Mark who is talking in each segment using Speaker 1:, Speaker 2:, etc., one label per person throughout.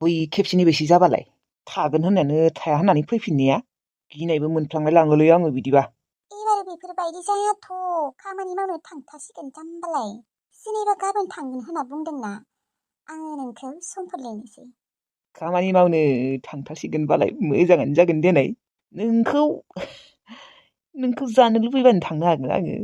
Speaker 1: बै खेबसेनि बायदि जाबालाय थागोन होननानै थाया होननानै फैफिननाया गिनायबो मोनफ्लांलाय लाङोलै आङो बिदिबा।
Speaker 2: एबार बेफोरबायदि जायाथ' खामानि मावनो थांथारसिगोन जाम्बालाय। जेनेबा गाबोन थांगोन होनना बुंदोंना आङो नोंखौ समफोर लिंनोसै।
Speaker 1: खामानि मावनो थांथारसिगोनबालाय मोजाङानो जागोन देनाय। नोंखौ जानो लुबैबानो थांनो हागोन आङो।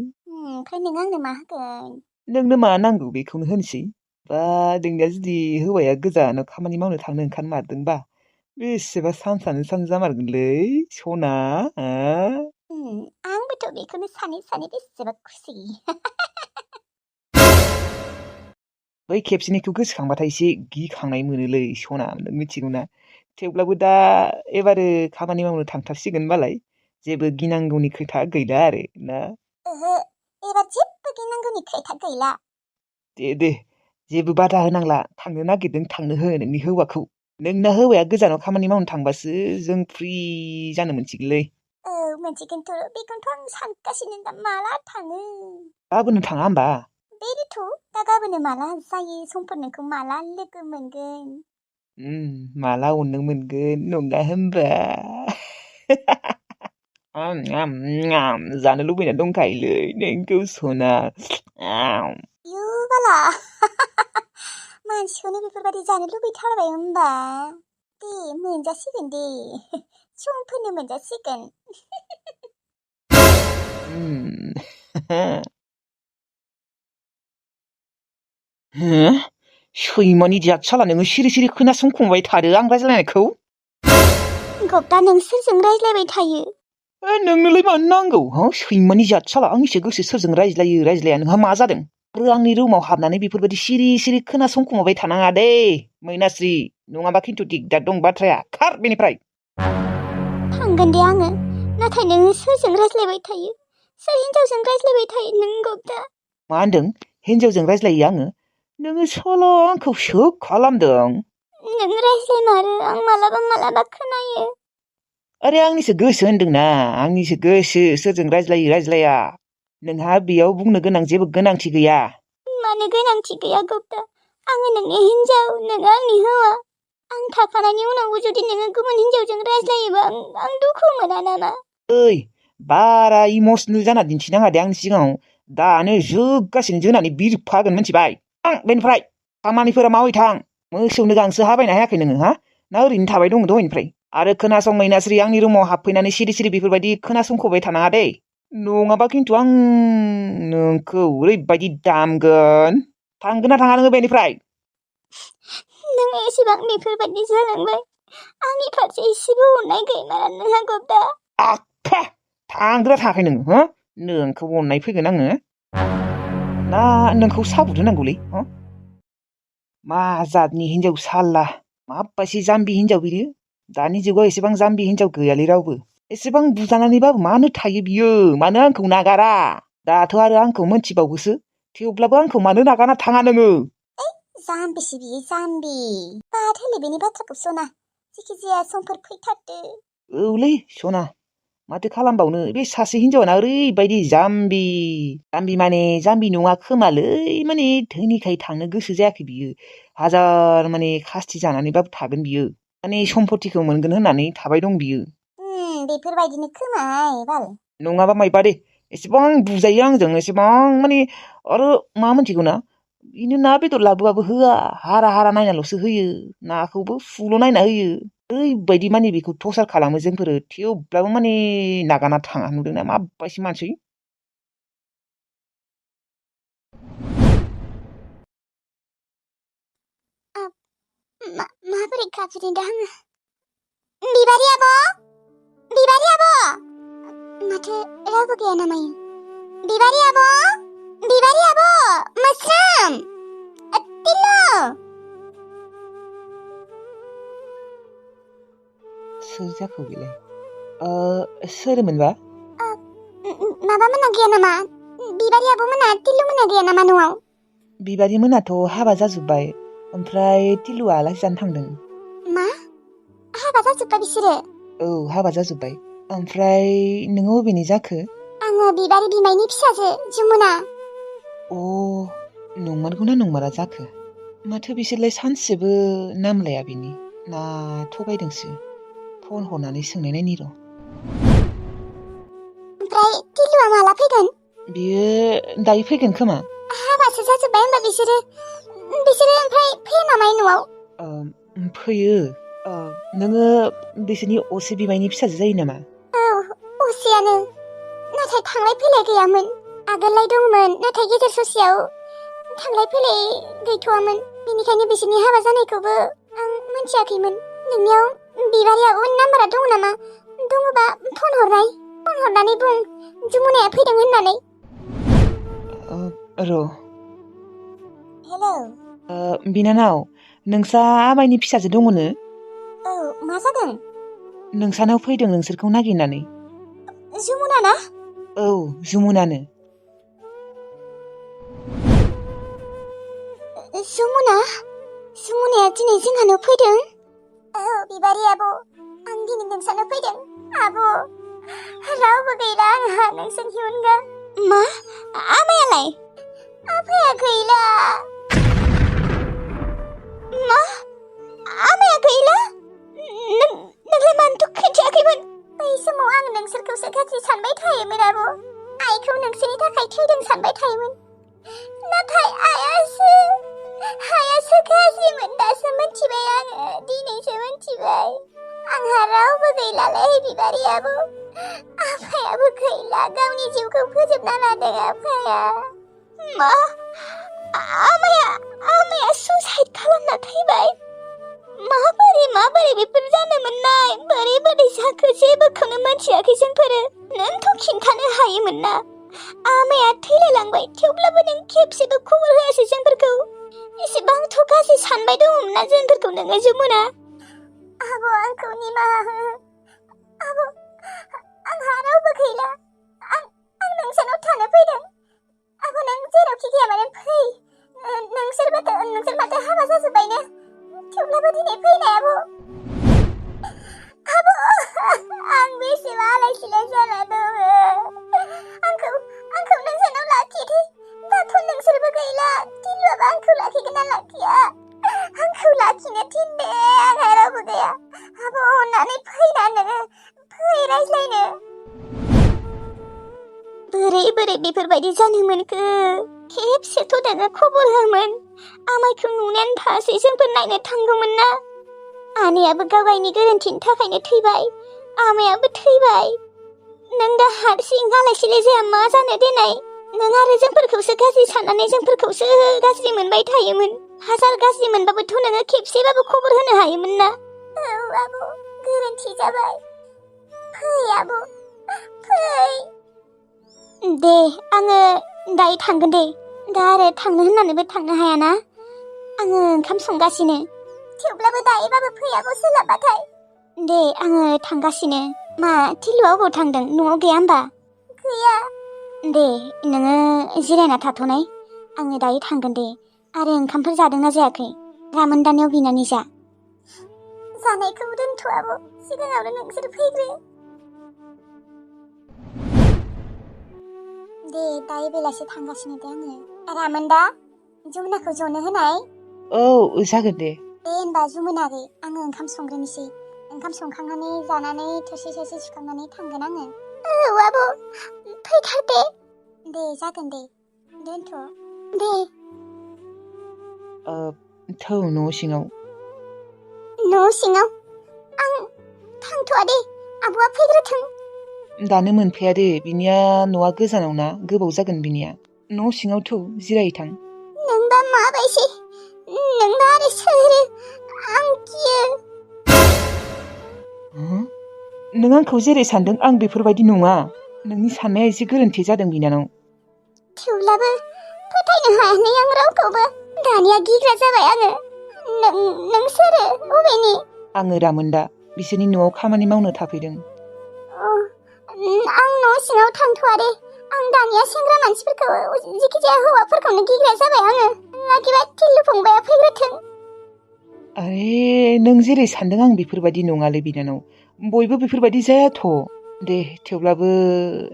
Speaker 2: ओमफ्राय नों आंनो मा होगोन?
Speaker 1: नोंनो मा नांगौ बेखौनो होनोसै। बा नोंनिया जुदि हौवाया गोजानाव खामानि मावनो थांनो ओंखारमारदोंबा बेसेबा सान्सानो सान जामारगोनलै सना।
Speaker 2: आंबोथ' बेखौनो सानै सानै बेसेबा खुसि।
Speaker 1: बै खेबसेनिखौ गोसोखांबाथाय एसे गिखांनाय मोनोलै सना, नों मिथिगौना? थेवब्लाबो दा एबारो खामानि मावनो थांथारसिगोनबालाय जेबो गिनांगौनि खोथा गैला आरो ना?
Speaker 2: ओहो, एबार जेबो गिनांगौनि खोथा गैला।
Speaker 1: दे जेबो बादा होनांला, थांनो नागिरदों थांनो हो नोंनि हौवाखौ। नोंना हौवाया गोजानाव खामानि मावनो थांबासो जों फ्रि जानो मोनसिगोनलै।
Speaker 2: औ मोनसिगोनथ', बेखौनोथ' आं सानगासिनो दा माला थाङो।
Speaker 1: गाबोननो थाङा होमबा?
Speaker 2: बेनोथ' दा गाबोननो माला जायो, समफोर नोंखौ माला लोगो मोनगोन।
Speaker 1: माला अननो मोनगोन नङा होमबा? जानो लुबैना दंखायोलै नोंखौ सना।
Speaker 2: इउ बाला मानसिखौनो बेफोरबायदि जानो लुबैथारबाय होमबा? दे मोनजासिगोन दे, समफोरनो मोनजासिगोन।
Speaker 1: सैमानि जात साला नोङो सिरि सिरि खोनासंखंबाय थादो आं रायज्लायनायखौ।
Speaker 2: गब्दा नों सोरजों रायज्लायबाय थायो?
Speaker 1: नोंनोलाय मानो नांगौ? सैमानि जात साला, आंनिसो गोसो सोरजों रायज्लाया नोंहा मा जादों? आरो आंनि रुमाव हाबनानै बेफोरबायदि सिरि सिरि खोनासंखुमाबाय थानाङा दे मैनास्रि, नङाबा खिन्थु दिगदार दं बाथ्राया। खार बेनिफ्राय।
Speaker 2: थांगोन दे आङो, नाथाय नोङो सोरजों रायज्लायबाय थायो? सोर हिनजावजों रायज्लायबाय थायो नों गब्दा?
Speaker 1: मा होनदों? हिनजावजों रायज्लायो आङो? नोङो साला आंखौ सोख खालामदों।
Speaker 2: नों रायज्लायमारो, आं मालाबा खोनायो।
Speaker 1: अरे आंनिसो गोसो होनदोंना, आंनिसो गोसो सोरजों रायज्लायो रायज्लाया। नोंहा बेयाव बुंनो गोनां जेबो गोनांथि गैया।
Speaker 2: मानो गोनांथि गैया गब्दा? आङो नोंनि हिनजाव, नोङो आंनि हौवा। आं थाखानायनि उनावबो जुदि नोङो गुबुन हिनजावजों रायज्लायोबा आं दुखु मोना नामा?
Speaker 1: ओइ, बारा इमसनेल जाना दिन्थिनाङा दे आंनि सिगाङाव। दानो जोगासिनो जोनानै बिरफागोन मिथिबाय? थां बेनिफ्राय, खामानिफोरा मावै थां। मोसौनो गांसो हाबायना हायाखै नोङो ना ओरैनो थाबाय दङ दहायनिफ्राय? आरो खोनासं मैनास्रि, आंनि रुमाव हाबफैनानै सिरि सिरि बेफोरबायदि खोनासंखबाय थानाङा दे। नङाबा खिन्थु आं नोंखौ ओरैबायदि दामगोन। थांगोन ना थाङा नोङो बेनिफ्राय?
Speaker 2: नों एसेबां बेफोरबायदि जालांबाय, आंनि फारसे एसेबो अननाय गैमारा नोंहा गब्दा?
Speaker 1: आफा, थांगोन ना थाङाखै नोङो? नोंखौ अननाय फैगोन आङो ना नोंखौ साबुत होनांगौलै? मा जातनि हिनजाव साला, माबायदि जाम्बि हिनजाव बियो? दानि जुगाव एसेबां जाम्बि हिनजाव गैयालै रावबो। एसेबां बुजानानैबाबो मानो थायो बियो? मानो आंखौ नागारा? दाथ' आरो आंखौ मोनथिबावगोसो। थेवब्लाबो आंखौ मानो नागारना थाङा नोङो?
Speaker 2: जाम्बिसो बियो, जाम्बि। बाद होले बेनि बाथ्राखौ सना, जेखिजाया समफोर फैथारदो।
Speaker 1: औलै सना, माथो खालामबावनो, बे सासे हिनजावाना ओरैबायदि जाम्बि माने जाम्बि नङा खोमालै, माने धोनिखाय थांनो गोसो जायाखै बियो। हाजार माने खास्थि जानानैबाबो थागोन बियो। माने सम्पतिखौ मोनगोन होननानै थाबाय दं बियो।
Speaker 2: बेफोरबायदिनो खोमाहाय बाल।
Speaker 1: नङाबा मायबा दे, एसेबां बुजायो आंजों, एसेबां माने आरो मा मोनथिगौना? बिनो ना बेदर लाबोबाबो होआ, हारा नायनाल'सो होयो। नाखौबो सुल' नायना होयो। ओरैबायदि माने बेखौ टर्चार खालामो जोंफोरो, थेवब्लाबो माने नागारना थाङा। नुदोंना माबायदि मानसि?
Speaker 2: माबोरै गाबज्रिदों दा आङो? बिबारि आब'! बिबारि आब'! माथो रावबो गैया नामायो? बिबारि आब'! बिबारि आब'! मोस्रोम! टिल्लु!
Speaker 1: सोर जाखो बेलाय? सोरमोनबा?
Speaker 2: माबा मोना गैया नामा? बिबारि आब' मोना, टिल्लु मोना गैया नामा न'आव?
Speaker 1: बिबारि मोनाथ' हाबा जाजोब्बाय, ओमफ्राय टिल्लुआ आलासि जानो थांदों।
Speaker 2: मा? हाबा जाजोब्बाय बिसोरो? औ,
Speaker 1: हाबा जाजोब्बाय। ओमफ्राय नोङो अबेनि जाखो?
Speaker 2: आङो बिबारि बिमायनि फिसाजो, जमुना।
Speaker 1: नंमारगौना नंमारा जाखो? माथो बिसोरलाय सानसेबो नाम लाया बिनि? ना थगायदोंसो फन हरनानै सोंनायनायनि र'।
Speaker 2: ओमफ्राय टिलुआ माला फैगोन?
Speaker 1: बियो दायो फैगोन खोमा।
Speaker 2: हाबासो जाजोब्बाय होनबा बिसोरो ओमफ्राय फैया नामा न'आव?
Speaker 1: फैयो। नोङो बिसोरनि असे बिमायनि फिसाजो जायो नामा?
Speaker 2: औ असेयानो, नाथाय थांलाय फैलाय गैयामोन। आगोललाय दंमोन, नाथाय गेजेर ससेयाव थांलाय फैलाय गैथ'वामोन। बेनिखायनो बिसोरनि हाबा जानायखौबो आं मिथियाखैमोन। नोंनियाव बिबारि आब'नि नाम्बारा दङ नामा? दङबा फन हरनानै बुं जमुनाया फैदों होननानै।
Speaker 1: र'।
Speaker 2: हेलौ।
Speaker 1: बिनानाव, नोंसा आमायनि फिसाजो दङनो?
Speaker 2: औ, मा जादों?
Speaker 1: नोंसानाव फैदों नोंसोरखौ नागिरनानै।
Speaker 2: जमुना ना?
Speaker 1: औ, जमुनानो।
Speaker 2: जमुनाया दिनै जोंहानाव फैदों? औ, बिबारि आब', आं दिनै नोंसानाव फैदों। आब', रावबो गैला आंहा नोंसोरनि अनगा। मा? आमायालाय? आफाया गैला। मा? आमाया गैला? नोंलाय मानोथो खोन्थायाखैमोन? बै समाव आं नोंसोरखौसो गाज्रि सानबाय थायोमोन आब'। आइखौ नोंसोरनि थाखाय थैदों सानबाय थायोमोन। नाथाय आइयासो गाज्रिमोन। दासो मिथिबाय आङो, दिनैसो मिथिबाय। आंहा रावबो गैलालै बिबारि आब'। आफायाबो गैला, गावनि जिउखौ फोजोबना लादों आफाया। मा? आमाया सुसाइड खालामना थैबाय? माबोरै बेफोर जानो मोननाय? बोरै जाखो? जेबोखौनो मिथियाखै जोंफोरो। नोंथ' खिन्थानो हायोमोन ना? आमाया थैलायलांबाय, थेवब्लाबो नों खेबसेबो खबर होआसै जोंफोरखौ। एसेबांथ' गाज्रि सानबाय दङमोन ना जोंफोरखौ नोङो जमुना? आब' आंखौ निमाहा हो। आब', आंहा रावबो गैला। आं नोंसानाव थानो फैदों। आब' नों जेरावखि गैया मानो फै। नोंसोर माथो हाबा जाजोब्बायनो। थेवब्लाबो दिनै फैनाय आब'। आं बेसेबा आलाय-सिलाय जाना दङ। आंखौ नोंसानाव लाखिदे। दाथ' नोंसोरबो गैला। टिलुआबो आंखौ लाखिगोन ना लाखिया? आंखौ लाखिनो थिनदे, आंहा रावबो गैया। आब' अननानै फैना नोङो, फै रायज्लायनो। बोरै बेफोरबायदि जानो मोनखो? खेबसेथ' नोङो खबर होमोन। आमायखौ नुनायानो थासै जोंफोर नायनो थांगौमोन ना? आनैयाबो गावनि गोरोन्थिनि थाखायनो थैबाय, आमायाबो थैबाय। नों दा हारसिं आलाय-सिलाय जाया मा जानो देनाय? नों आरो जोंफोरखौसो गाज्रि साननानै जोंफोरखौसो गाज्रि मोनबाय थायोमोन। हाजार गाज्रि मोनबाबोथ' नोङो खेबसेबाबो खबर होनो हायोमोन ना? औ आब', गोरोन्थि जाबाय। फै आब', फै। दे, आङो दायो थांगोन दे। दा आरो थांनो होननानैबो थांनो हायाना? आङो ओंखाम संगासिनो। थेवब्लाबो दायोबाबो फै आब' सोलाबबाथाय। दे, आङो थांगासिनो। मा, टिलुआ अबाव थांदों? न'आव गैया होमबा? गैया। दे, नोङो जिरायना थाथ'नाय। आङो दायो थांगोन दे। आरो ओंखामफोर जादोंना जायाखै? रामोनदानियाव बिनानै जा। जानायखौ दोनथ' आब', सिगाङावनो नोंसोर फैग्रो। दे, दायो बेलासि थांगासिनो दे आङो। रामोनदा, जमुनाखौ जनो होनाय।
Speaker 1: औ, जागोन दे।
Speaker 2: दे होनबा जमुना आगै, आङो ओंखाम संग्रोनोसै। ओंखाम संखांनानै जानानै थोरसि सुखांनानै थांगोन आङो। औ आब', फैथार दे। दे, जागोन दे। दोनथ'। दे।
Speaker 1: थौ न' सिङाव।
Speaker 2: न' सिङाव? आं थांथ'आ दे, आब'आ फैग्रोथों।
Speaker 1: दानो मोनफैया दे, बिनिया न'आ गोजानाव ना, गोबाव जागोन बिनिया। न' सिङाव थौ, जिरायथां।
Speaker 2: नोंबा माबायसै? नोंबा आरो सोरो? आं गियो।
Speaker 1: नों आंखौ जेरै सानदों आं बेफोरबायदि नङा। नोंनि साननाया एसे गोरोन्थि जादों बिनानाव।
Speaker 2: थेवब्लाबो फोथायनो हायाखै आं रावखौबो। दानिया गिग्रा जाबाय आङो। नों सोरो? अबेनि?
Speaker 1: आङो रामोनदा, बिसोरनि न'आव खामानि मावनो थाफैदों।
Speaker 2: आं न' सिङाव थांथ'आ दे। आं दानिया सेंग्रा मानसिफोरखौ, जिखिजाया हौवाफोरखौनो गिग्रा जाबाय आङो। लागिबा टिल्लु फंबाया फैग्रोथों।
Speaker 1: आरे, नों जेरै सानदों आं बेफोरबायदि नङालै बिनानाव। बयबो बेफोरबायदि जायाथ'। दे, थेवब्लाबो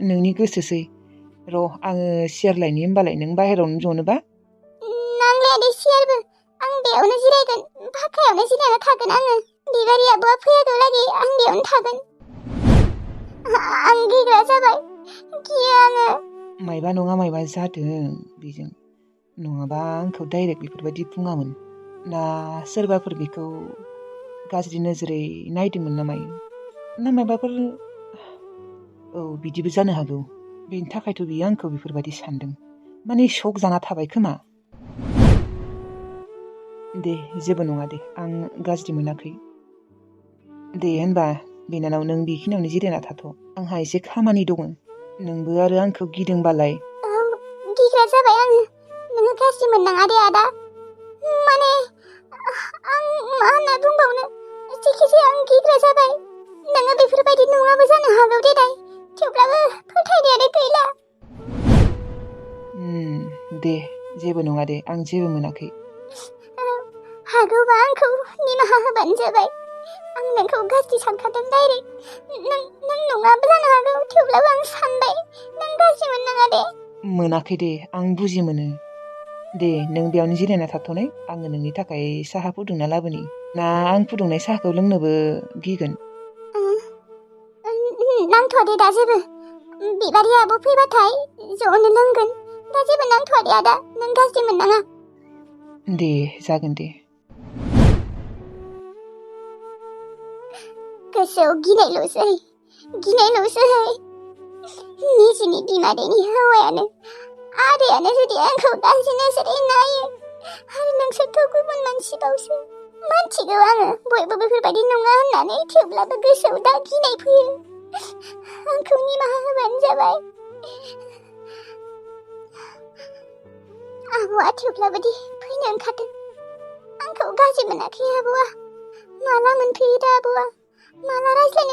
Speaker 1: नोंनि गोसोसै। र', आङो सियार लायनि होमबालाय, नों बाहेरावनो जनोबा?
Speaker 2: नांलाया दे सियारबो। आं बेयावनो जिरायगोन, फाखायावनो जिरायना थागोन आङो। बिबारि आब'आ फैयागौलागै आं बेयावनो थागोन। आं गिग्रा जाबाय, गियो आङो।
Speaker 1: मायबा नङा मायबा जादों बेजों, नङाबा आंखौ डाइरेक्ट बेफोरबायदि बुङामोन। ना सोरबाफोर बेखौ गाज्रि नोजोरै नायदोंमोन ना मायो, ना मायबाफोर, औ बिदिबो जानो हागौ। बेनि थाखायथ' बियो आंखौ बेफोरबायदि सानदों, माने शक जाना थाबाय खोमा। दे जेबो नङा दे, आं गाज्रि मोनाखै। दे होनबा बिनानाव नों बेखिनियावनो जिरायना थाथ', आंहा एसे खामानि दङ। नोंबो आरो आंखौ गिदोंबालाय।
Speaker 2: औ गिग्रा जाबाय आङो, नोङो गाज्रि मोननाङा दे आदा। माने आं मा होनना बुंबावनो, जेखिजाया आं गिग्रा जाबाय। नोङो बेफोरबायदि नङाबो जानो हागौ देनाय, थेवब्लाबो फोथायनायानो गैला।
Speaker 1: दे जेबो नङा दे, आं जेबो मोनाखै।
Speaker 2: हागौबा आंखौ निमाहा होबानो जाबाय। आं नोंखौ गाज्रि सानखादों डाइरेक्ट। नों नङाबो जानो हागौ, थेवब्लाबो आं सानबाय। नों गाज्रि मोननाङा दे।
Speaker 1: मोनाखै दे, आं बुजि मोनो। दे नों बेयावनो जिरायना थाथ'नाय, आङो नोंनि थाखाय साहा फुदुंना लाबोनि। ना आं फुदुंनाय साहाखौ लोंनोबो गिगोन?
Speaker 2: नांथ'आ दे दा जेबो। बिबारि आब' फैबाथाय ज'नो लोंगोन। दा जेबो नांथ'आ दे आदा, नों गाज्रि मोननाङा।
Speaker 1: दे जागोन दे।
Speaker 2: गोसोआव गिनायल'सै। निजिनि बिमादैनि हौवायानो, आदायानो जुदि आंखौ गाज्रि नोजोरै नायो, आरो नोंसोरथ' गुबुन मानसिबावसो। मिथिगौ आङो बयबो बेफोरबायदि नङा होननानै, थेवब्लाबो गोसोआव दा गिनाय फैयो। आंखौ निमाहा होबानो जाबाय। आब'आ थेवब्लाबो दि फैनो ओंखारदों। आंखौ गाज्रि मोनाखै आब'आ। माला मोनफैयो दा आब'आ? माला रायज्लायनो